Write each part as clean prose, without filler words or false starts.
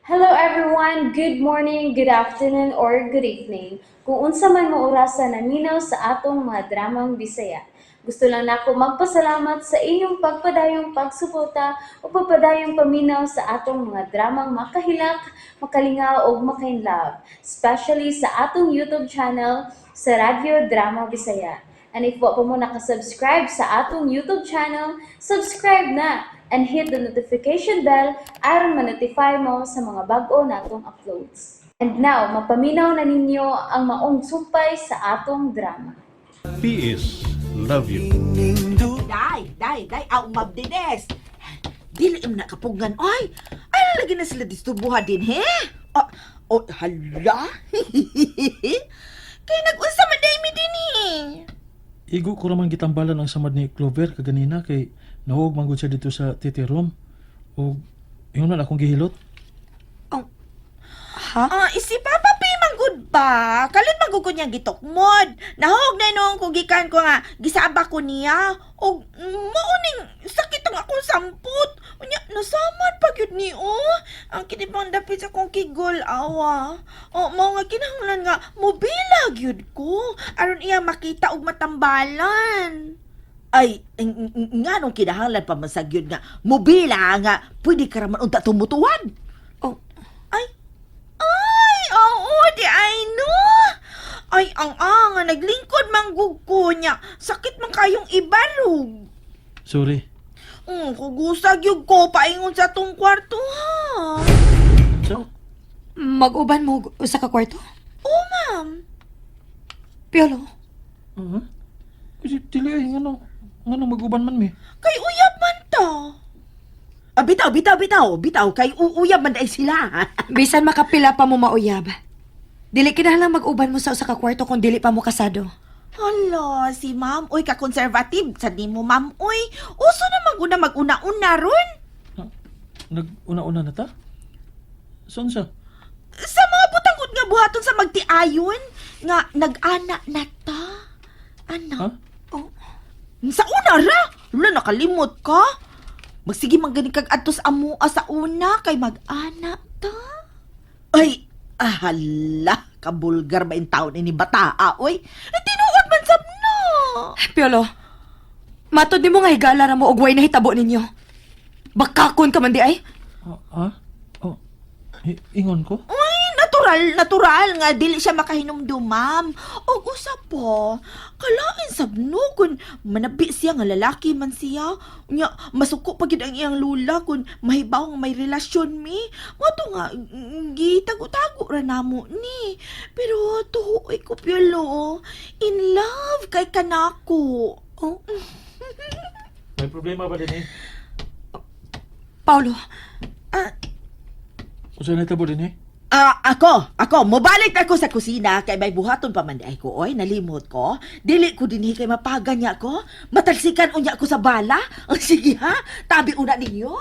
Hello everyone! Good morning, good afternoon, or good evening. Kung unsa man mo orasa naminaw sa atong mga dramang Bisaya. Gusto lang nako magpasalamat sa inyong pagpadayong pagsuporta o pagpadayong paminaw sa atong mga dramang makahilak, makalingaw ug makainlove, especially sa atong YouTube channel sa Radyo Drama Bisaya. And if wa pa mo nakasubscribe sa atong YouTube channel, subscribe na and hit the notification bell aron ma-notify mo sa mga bag-o natong uploads. And now, mapaminaw na ninyo ang maong sumpay sa atong drama. PS Love you. Day, day, day, aw mabdines. Dili im nakapugngan, oy. Ay, lagi na sila disturbuha din, he? Oh, oh hala. Kay nag-unsa man day mi din eh. Igo ko raman gitambalan ang samad ni Clover kaganina kay nahuog man gud siya dito sa titi room. Og ingon na akong gihilot. Ha? Ah, isi Papa P manggud ba? Kalit manggud ko niya gitokmod. Nahog na noong kung gikan ko nga gisaba ko niya. Og mauning sakit ang akong sampot. Unya nasamad pa gyud ni oh. Ang kini pang dapit sa akong kigol awa. O mao nga kinahanglan nga mobila gyud ko aron iya makita og matambalan. Ay, nga nung kinahanglan pa man sa gyud nga mobila nga pwede ka raman unta tumutuwan. Oh. Ay, ay, oo, di ay no. Ay, ang anga, naglingkod manggug ko niya. Sakit man kayong ibarog. Sorry. Kugusag yung ko, paingon sa tong kwarto, ha. So, Mag-uban mo usa ka kwarto? Oo, ma'am. Piolo, Kasi dili ay ngano ngano maguban man mi. Kay uyab man ta. Ah, bitaw, bitaw, bitaw, bitaw, kay uuyab man dahil sila. Bisan makapila pa mo mauyab. Dili kinahanglan mag-uban mo sa usa ka kwarto kung dili pa mo kasado. Hala, si ma'am, uy, ka-conservative. Sa di mo, ma'am, uy. Uso na maguna mag-una-una ron. Nag-una-una na ta? Saan siya? Sa mga butangod nga buhaton sa magtiayon, nga nag-ana na ta. Ana. Ha? Oh. Sa una ra! Wala, nakalimot ka. Magsige man gani kag adto sa amoa sa una kay mag-ana ta. Ay, hala, kabulgar ba in taon ini bataa, oy. Eh, tinuod man sab no. Piolo, matod nimo nga higala ra mo og way nahitabo ninyo. Bakakon ka man di ay. Ah, ah? Oh. Ingon ko? Uy, natural, natural nga dili siya makahinumdum, ma'am. Og usa pa, kalain sab no kun manabi siya nga lalaki man siya. Unya, masuko pa gid ang iyang lula kun mahibaw nga may relasyon mi. Mo to nga gitago-tago ra namo ni. Pero tuoy ko Piolo, in love kay kanako. Oh, May problema ba din eh? Paulo, Ah, Unsa na tabo din eh? Ah, ako, ako, mobalik ako sa kusina kay may buhaton pa man di ay ko, oy, nalimot ko. Dili ko dinhi kay mapagan niya ko. Matalsikan unya ko sa bala. Oh, sige ha, tabi una ninyo.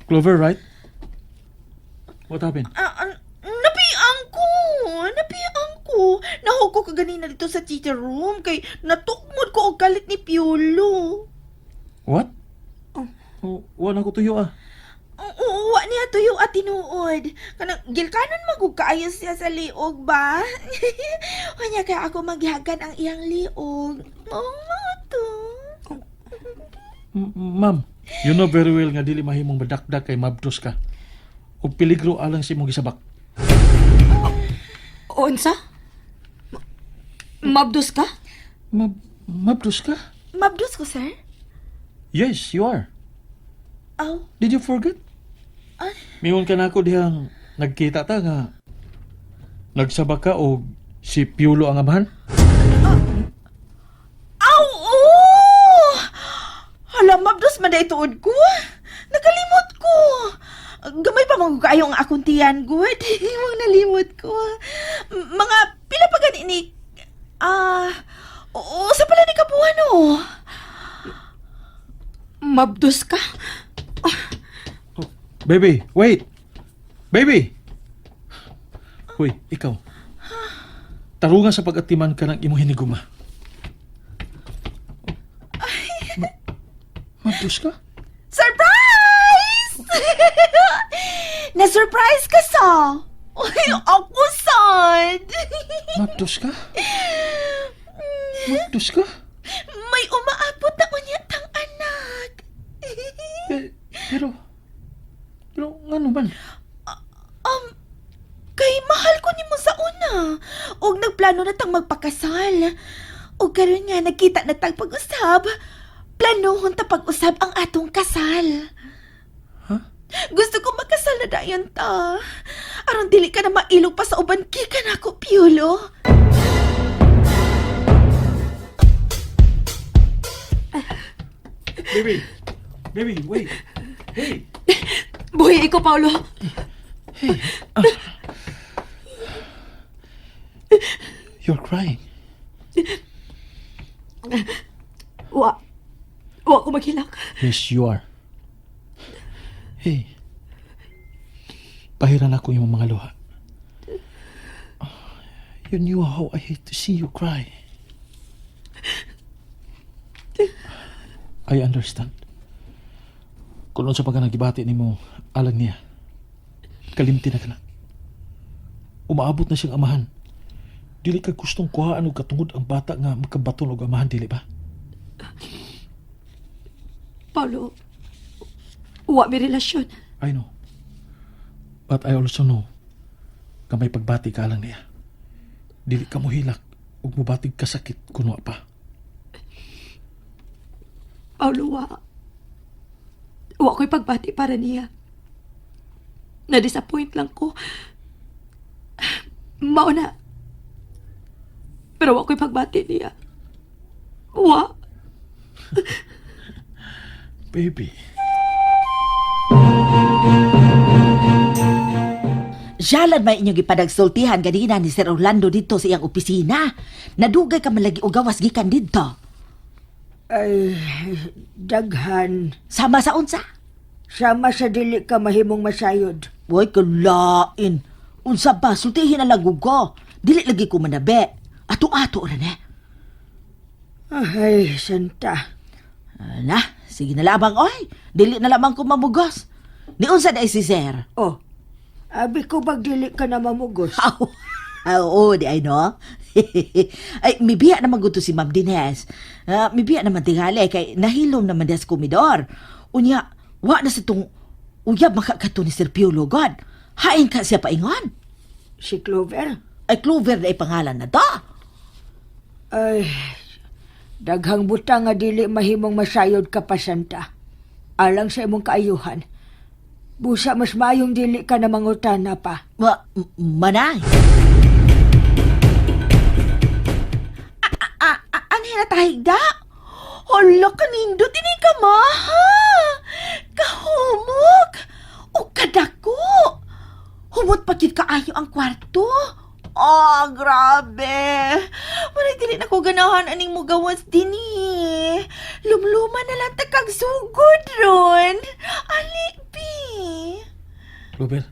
Clover, right? What happened? Ah, ah, napiang ko, napiang ko. Nahuko ko ganina dito sa theater room kay natukmod ko og kalit ni Piolo. What? Oh. Oh, wala ko tuyo ah. Oo, wa niya tuyo at tinuod. Kanang gilkanon magug kaayo siya sa liog ba? Kanya kaya ako maghagan ang iyang liog. Oo, mao to. Ma'am, you know very well nga dili mahimong madakdak kay mabdos ka. Og peligro alang sa imong gisabak. Unsa? Mabdos ka? Mabdos ka? Mabdos ko, sir? Yes, you are. Aw, Did you forget? Ay. Mingon ka na ako dihang nagkita ta nga nagsabak ka og si Piolo ang amahan? Aw, oo! Hala, mabdos man dahil tuod ko. Nakalimot ko. Gamay pa man kayo ang akong tiyan, good. Imong nalimot ko. Mga pila pa gani ni... Ah, oo, sa pala ni kabuhan, oh. Mabdos ka? Oh, baby, wait! Baby! Hoy, ikaw. Tarungan sa pag-atiman ka ng imong hiniguma. Oh, mabdos ka? Surprise! Na-surprise ka sa? Uy, ako sad. Magdos ka? Magdos ka? May umaabot na unya tang anak. Eh, pero, pero ngano man? Kay mahal ko nimo sa una. Og nagplano na tang magpakasal. Og karon nga nagkita na tang pag-usab. Planohon ta pag-usab ang atong kasal. Ha? Gusto ko makasal na dayon ta. Aron dili ka na mailog pa sa uban gikan ako, Piolo. Baby! Baby, wait! Hey! Buhi ko, Paolo. You're crying. Wa. Wa ko maghilak. Yes, you are. Hey. Pahiran ako yung mga luha. You knew how I hate to see you cry. I understand. Kung unsa pa ka nagibati nimo alang niya, kalimti na ka na. Umaabot na siyang amahan. Dili ka gustong kuhaan og katungod ang bata nga makabaton og amahan, dili ba? Paolo, wa mi relasyon. I know. But I also know ka may pagbati ka lang niya. Dili ka mohilak ug mobatig ka sakit kuno pa. Paolo, wa. Wa ko'y pagbati para niya. Na-disappoint lang ko. Mao na. Pero wa ko'y pagbati niya. Wa. Baby. Jalan may inyong gipadagsultihan ganina ni Sir Orlando dito sa iyang opisina. Nadugay ka man lagi og gawas gikan didto. Ay, daghan. Sama sa unsa? Sama sa dili ka mahimong masayod. Uy, kalain. Unsa ba? Sultihin na lang ko. Dili lagi ko manabi. Ato-ato ra ne. Ay, santa. Na, sige na lamang oy. Dili na lamang ko mamugos. Ni unsa dai si Sir? Oh, abi ko bag dili ka na mamugos. Aw, oo, di ay no. Ay, mibiya naman gusto si Ma'am Dines. Ah, mibiya naman tingali kay nahilom naman des komidor. Unya, wa na sa tong uyab makakato ni Sir Piolo God. Hain ka siya paingon. Si Clover? Ay, Clover na pangalan na to. Ay, daghang butang nga dili mahimong masayod ka pa, santa. Alang sa imong kaayuhan. Busa mas maayong dili ka na mangutana pa. Manay. Ah, ah, ano na tahigda? Hala, kanindot ini ka maha. Kahumok. O kadako. Humot pa gyud kaayo ang kwarto. Oh, grabe. Wala dili na ko ganahan aning mugawas dinhi. Lumluma na lang ta kag sugod ron. Ali, bi. Clover,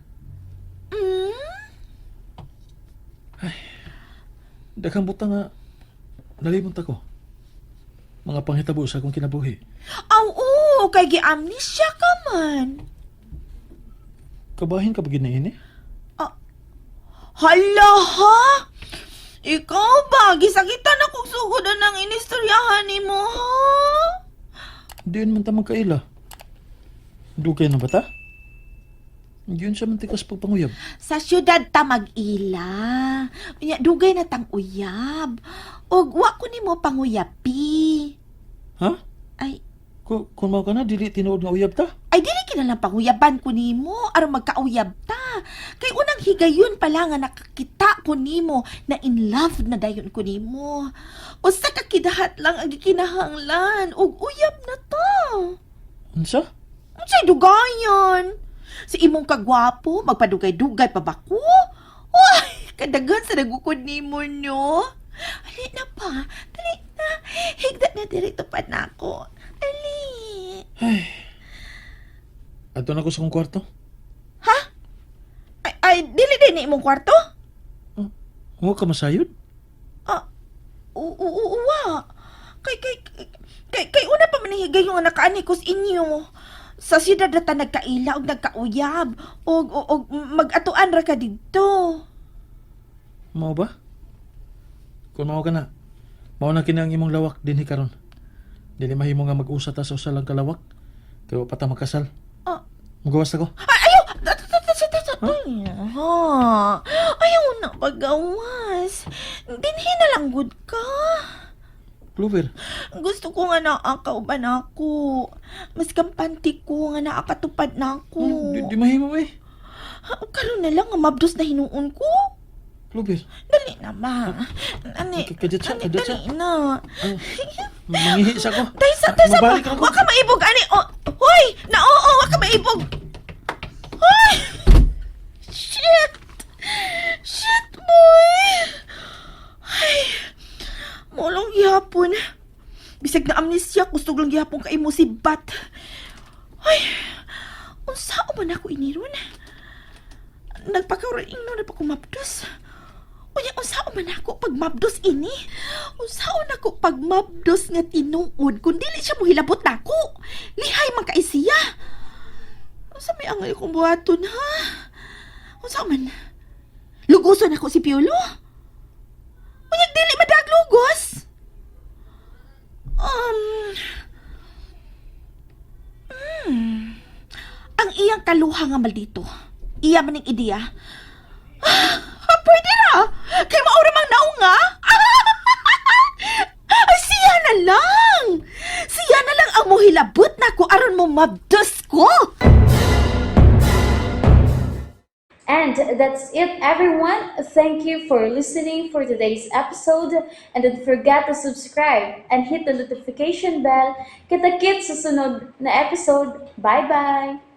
daghang butang nga nalimot ako. Mga panghitabo sa akong kinabuhi. Aw, oo, kay gi-amnesia ka man. Kabahin ka ba gid na ini? Hala ha? Ikaw ba? Gisakitan akong sugod na ng inistoryahan ni mo, ha? Diyon man ta magkaila. Dugay na ba ta? Diyon siya mantikas pagpanguyab. Sa syudad ta mag-ila. Unya, dugay na tang uyab. Og wa ko nimo panguyapi. Ha? Ay, Kung mao ka na, dili tinuod nga uyab ta? ay dili kinalang panguyaban ko nimo aron magkauyab ta. Kay unang higayon pa lang nga nakakita ko nimo na in love na dayon ko nimo. Usa ka kidahat lang ang gikinahanglan og uyab na ta. Unsa? Unsay dugayan? Sa imong kagwapo, magpadugay-dugay pa ba ko? Uy, kadaghan sa nagukod nimo no. Ali na pa, dali na. Higda na dirito pa nako. Ali. Adto na ko sa kong kwarto. Ay, ay dili din ni imong kwarto? Huwag ka masayod. Ah, uwa. Kay, kay, kay, kay una pa man higay yung nakaani ko sa inyo. Sa siyudad ra ta nagkaila og nagkauyab og mag-atuan ra ka didto. Mao ba? Kung mao ka na, mao na kini ang imong lawak dinhi karon. Dili mahimo nga mag-usa ta sa usa lang ka lawak. Kay wa pa ta makasal. Ah. Mugawas ako. Ay, ayaw! Ha? Ayaw na pagawas. Dinhi na lang gud ka. Clover, Gusto ko nga naakauban ako. Mas kampante ko nga naakatupad na ako. di, di mahimo eh. Karon na lang nga mabdos na hinuon ko. Clover, Dali na ba? Ani, Kadjat siya, ani, kadjat siya. dali na. Mangihi sa ko. Daysa, daysa pa. Mabalik ako. Wa ka maibog, ani. Oh, hoy! Na, oo, wa ka maibog. Hoy! Shit! Shit, boy! Ay, mulong gihapon. Bisag na amnesia, kusog lang gihapon kay mo si Bat. Ay, unsa man ako iniron? Nagpakaroon na pa ko mabdos. Unya, unsa man ako pagmabdos ini? Unsaon ako pagmabdos nga tinuod kung dili siya mohilabot nako? Lihay man kay siya. Unsa may angay kong buhaton ha? Unsa man? Lugoson ako si Piolo? Unya dili madaglugos. Ang iyang kaluha nga maldito. Iya man ning ideya. Ah, pwede na! Kay maura mang naunga! Ay, siya na lang! Siya na lang ang mohilabot na ko aron mo mabdos ko! And that's it, everyone. Thank you for listening for today's episode. And don't forget to subscribe and hit the notification bell. Kita-kits sa sunod na episode. Bye-bye!